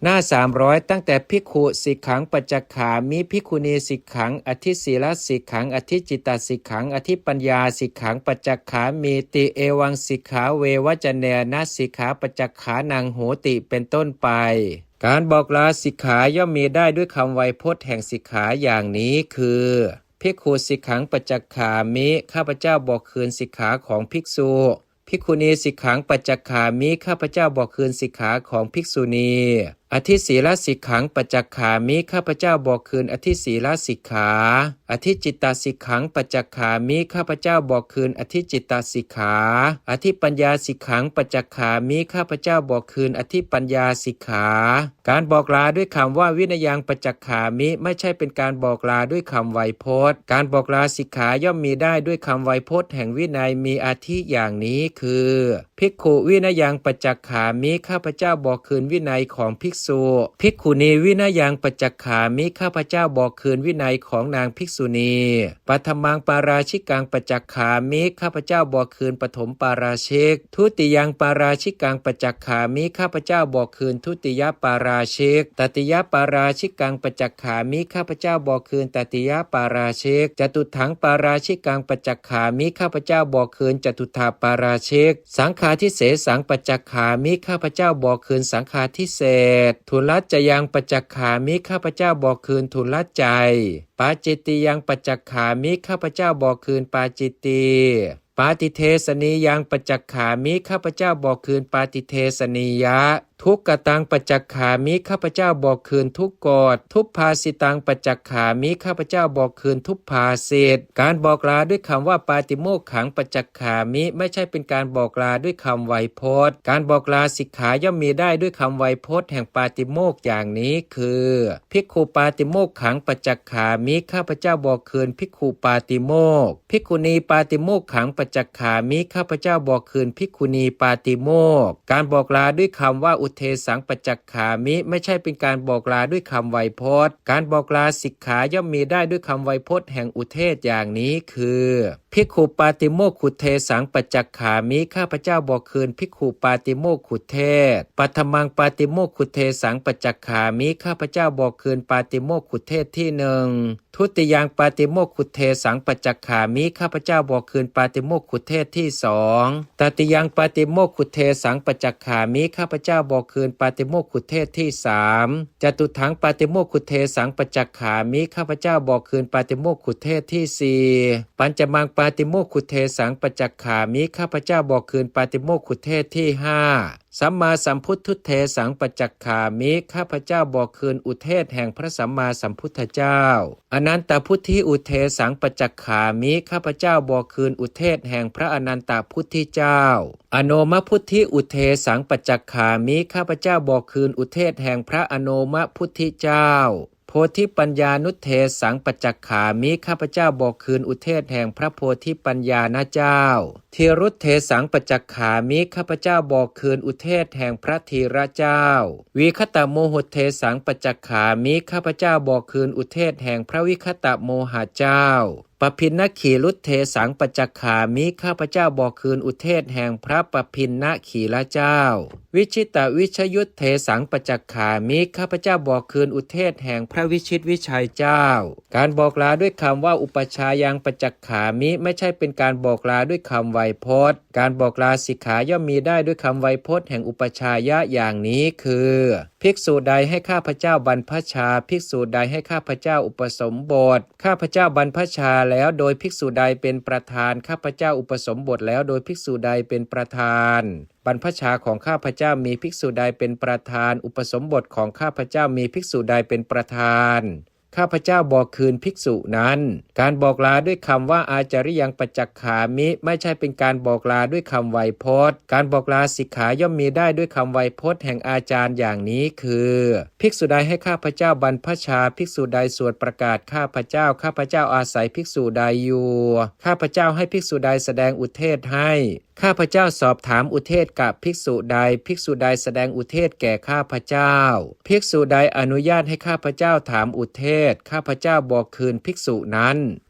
ໜ້າສາມຮ້ອຍ ຕັ້ງແຕ່ ພິກຂຸສິກຂັງປັດຈະຂາມິ ພິກຂຸນີສິກຂັງ ອະທິສີລະສິກຂັງ ອະທິຈິດຕະສິກຂັງ ອະທິປັນຍາສິກຂັງ ປັດຈະຂາມິຕິ ເອວັງສິກຂາເວວະຈະເນນະສິກຂາປັດຈະຂານັງໂຫຕິ ເປັນຕົ້ນໄປ. ການບອກລາສິກຂາຍ່ອມມີໄດ້ດ້ວຍຄຳໄວໂພດແຫ່ງສິກຂາຢ່າງນີ້ຄື ພິກຂຸສິກຂັງປັດຈະຂາມິ ຂ້າພະເຈົ້າບອກຄືນສິກຂາຂອງພິກສຸ. ພິກຂຸນີສິກຂັງປັດຈະຂາມິ ຂ້າພະເຈົ້າບອກຄືນສິກຂາຂອງພິກສຸນີ. ອະທິສີລະສິກຂັງປັດຈະຂາມິ ຂ້າພະເຈົ້າບອກຄືນອະທິສີລະສິກຂາ. ອະທິຈິດຕະສິກຂັງປັດຈະຂາມິ ຂ້າພະເຈົ້າບອກຄືນອະທິຈິດຕະສິກຂາ. ອະທິປັນຍາສິກຂັງປັດຈະຂາມິ ຂ້າພະເຈົ້າບອກຄືນອະທິປັນຍາສິກຂາ. ການບອກລາດ້ວຍຄຳວ່າ ວິນະຍັງປັດຈະຂາມິ ໄມ່ໃຊ່ເປັນການບອກລາດ້ວຍຄຳໄວໂພດ. ການບອກລາສິກຂາຍ່ອມມີໄດ້ດ້ວຍຄຳໄວໂພດແຫ່ງວິໄນ ມີອາທິຢ່າງນີ້ຄື ພິກຂຸວິນະຍັງປັດຈະຂາມິ ຂ້າພະເຈົ້າບອກຄືນວິໄນຂອງພິກສຸ. ພິກຂຸນີວິນະຍັງປັດຈະຂາມິ ຂ້າພະເຈົ້າບອກຄືນວິໄນຂອງນາງພິກສຸນີ. ປະຖະມັງປາລາຊິກັງປັດຈະຂາມິ ຂ້າພະເຈົ້າບອກຄືນປະຖົມປາລາຊິກ. ທຸຕິຍັງປາລາຊິກັງປັດຈະຂາມິ ຂ້າພະເຈົ້າບອກຄືນທຸຕິຍະປາລາຊິກ. ຕະຕິຍະປາລາຊິກັງປັດຈະຂາມິ ຂ້າພະເຈົ້າບອກຄືນຕະຕິຍະປາລາຊິກ. ຈະຕຸດຖັງປາລາຊິກັງປັດຈະຂາມິ ຂ້າພະເຈົ້າບອກຄືນຈະຕຸດຖະປາລາຊິກ. ສັງຄາທິເສສັງປັດຈະຂາມິ ຂ້າພະເຈົ້າບອກຄືນສັງຄາທິເສດ. ທຸລະຈະຍັງປັດຈະຂາມິ ຂ້າພະເຈົ້າບອກຄືນທຸລະໄຈ. ປາຈິດຕິຍັງປັດຈະຂາມິ ຂ້າພະເຈົ້າບອກຄືນປາຈິດຕິ. ປາຕິເທສະນີຍັງປັດຈະຂາມິ ຂ້າພະເຈົ້າບອກຄືນປາຕິເທສະນີຍະ. ທຸກກະຕັງປັດຈະຂາມິ ຂ້າພະເຈົ້າບອກຄືນທຸກກົດ. ທຸບພາສິຕັງປັດຈະຂາມິ ຂ້າພະເຈົ້າບອກຄືນທຸບພາສິດ. ການບອກລາດ້ວຍຄຳວ່າ ປາຕິໂມກຂັງປັດຈະຂາມິ ໄມ່ໃຊ່ເປັນການບອກລາດ້ວຍຄຳໄວໂພດ. ການບອກລາສິກຂາຍ່ອມມີໄດ້ດ້ວຍຄຳໄວໂພດແຫ່ງປາຕິໂມກຢ່າງນີ້ຄື ພິກຂຸປາຕິໂມກຂັງປັດຈະຂາມິ ຂ້າພະເຈົ້າບອກຄືນພິກຂຸປາຕິໂມກ. ພິກຂຸນີປາຕິໂມກຂັງປັດຈະຂາມິ ຂ້າພະເຈົ້າບອກຄືນພິກຂຸນີປາຕິໂມກ. ການບອກລາດ້ວຍຄຳວ່າ ອຸເທສັງປັດຈະຂາມິ ໄມ່ໃຊ່ເປັນການບອກລາດ້ວຍຄຳໄວໂພດ. ການບອກລາສິກຂາຍ່ອມມີໄດ້ດ້ວຍຄຳໄວໂພດແຫ່ງອຸເທດຢ່າງນີ້ຄື ພິກຂຸປາຕິໂມກຂຸເທສັງປັດຈະຂາມິ ຂ້າພະເຈົ້າບອກຄືນພິກຂຸປາຕິໂມກຂຸເທດ. ປະຖະມັງປາຕິໂມກຂຸເທສັງປັດຈະຂາມິ ຂ້າພະເຈົ້າບອກຄືນປາຕິໂມກຂຸເທດທີໜຶ່ງ. ທຸຕິຍັງປາຕິໂມກຂຸເທສັງປັດຈະຂາມິ ຂ້າພະເຈົ້າບອກຄືນປາຕິໂມກຂຸເທດທີສອງ. ຕະຕິຍັງປາຕິໂມກຂຸເທສັງປັດຈະຂາມິ ຂ້າພະເຈົ້າບອກຄືນປາຕິໂມກຂຸເທດທີສາມ. ຈະຕຸດຖັງປາຕິໂມກຂຸເທສັງປັດຈະຂາມິ ຂ້າພະເຈົ້າບອກຄືນປາຕິໂມກຂຸເທດທີສີ່. ປັນຈະມັງປາຕິໂມກຂຸເທສັງປັດຈະຂາມິ ຂ້າພະເຈົ້າບອກຄືນປາຕິໂມກຂຸເທດທີຫ້າ. ສຳມາສຳພຸດທຸດເທສັງປັດຈະຂາມິ ຂ້າພະເຈົ້າບອກຄືນອຸເທດແຫ່ງພະສຳມາສຳພຸດທະເຈົ້າ. ອະນັນຕະພຸດທິອຸເທສັງປັດຈະຂາມິ ຂ້າພະເຈົ້າບອກຄືນອຸເທດແຫ່ງພະອະນັນຕະພຸດທິເຈົ້າ. ອະໂນມະພຸດທິອຸເທສັງປັດຈະຂາມິ ຂ້າພະເຈົ້າບອກຄືນອຸເທດແຫ່ງພະອະໂນມະພຸດທິເຈົ້າ. ໂພທິປັນຍານຸດເທສັງປັດຈະຂາມິ ຂ້າພະເຈົ້າບອກຄືນອຸເທດແຫ່ງພະໂພທິປັນຍານະເຈົ້າ. ທີລຸດເທສັງປັດຈະຂາມິ ຂ້າພະເຈົ້າບອກຄືນອຸເທດແຫ່ງພະທີລະເຈົ້າ. ວິຄະຕະໂມຮຸດເທສັງປັດຈະຂາມິ ຂ້າພະເຈົ້າບອກຄືນອຸເທດແຫ່ງພະວິຄະຕະໂມຫະເຈົ້າ. ປະພິນນະຂີລຸດເທສັງປັດຈະຂາມິ ຂ້າພະເຈົ້າບອກຄືນອຸເທດແຫ່ງພະປະພິນນະຂີລະເຈົ້າ. ວິຊິຕະວິຊະຍຸດເທສັງປັດຈະຂາມິ ຂ້າພະເຈົ້າບອກຄືນອຸເທດແຫ່ງພະວິຊິດວິໄຊເຈົ້າ. ການບອກລາດ້ວຍຄຳວ່າ ອຸປະຊາຍັງປັດຈະຂາມິ ໄມ່ໃຊ່ເປັນການບອກລາດ້ວຍຄຳໄວໂພດ. ການບອກລາສິກຂາຍ່ອມມີໄດ້ດ້ວຍຄຳໄວໂພດແຫ່ງອຸປະຊາຍະຢ່າງນີ້ຄື ພິກສຸໃດໃຫ້ຂ້າພະເຈົ້າບັນພະຊາ, ພິກສຸໃດໃຫ້ຂ້າພະເຈົ້າອຸປະສົມບົດ. ຂ້າພະເຈົ້າບັນພະຊາແລ້ວໂດຍພິກສຸໃດເປັນປະທານ, ຂ້າພະເຈົ້າອຸປະສົມບົດແລ້ວໂດຍພິກສຸໃດເປັນປະທານ. ບັນພະຊາຂອງຂ້າພະເຈົ້າມີພິກສຸໃດເປັນປະທານ, ອຸປະສົມບົດຂອງຂ້າພະເຈົ້າມີພິກສຸໃດເປັນປະທານ. ຂ້າພະເຈົ້າບອກຄືນພິກສຸນັ້ນ. ການບອກລາດ້ວຍຄຳວ່າ ອາຈາລິຍັງປັດຈະຂາມິ ໄມ່ໃຊ່ເປັນການບອກລາດ້ວຍຄຳໄວໂພດ. ການບອກລາສິກຂາຍ່ອມມີໄດ້ດ້ວຍຄຳໄວໂພດແຫ່ງອາຈານຢ່າງນີ້ຄື ພິກສຸໃດໃຫ້ຂ້າພະເຈົ້າບັນພະຊາ, ພິກສຸໃດສວດປະກາດຂ້າພະເຈົ້າ, ຂ້າພະເຈົ້າອາໄສພິກສຸໃດຢູ່, ຂ້າພະເຈົ້າໃຫ້ພິກສຸໃດສະແດງອຸເທດໃຫ້. ຂ້າພະເຈົ້າສອບຖາມອຸເທດກະພິກສຸໃດ, ພິກສຸໃດສະແດງອຸເທດແກ່ຂ້າພະເຈົ້າ. ພິກສຸໃດອະນຸຍາດໃຫ້ຂ້າພະເຈົ້າຖາມອຸເທດ, ຂ້າພະເຈົ້າບອກຄືນພິກສຸນັ້ນ.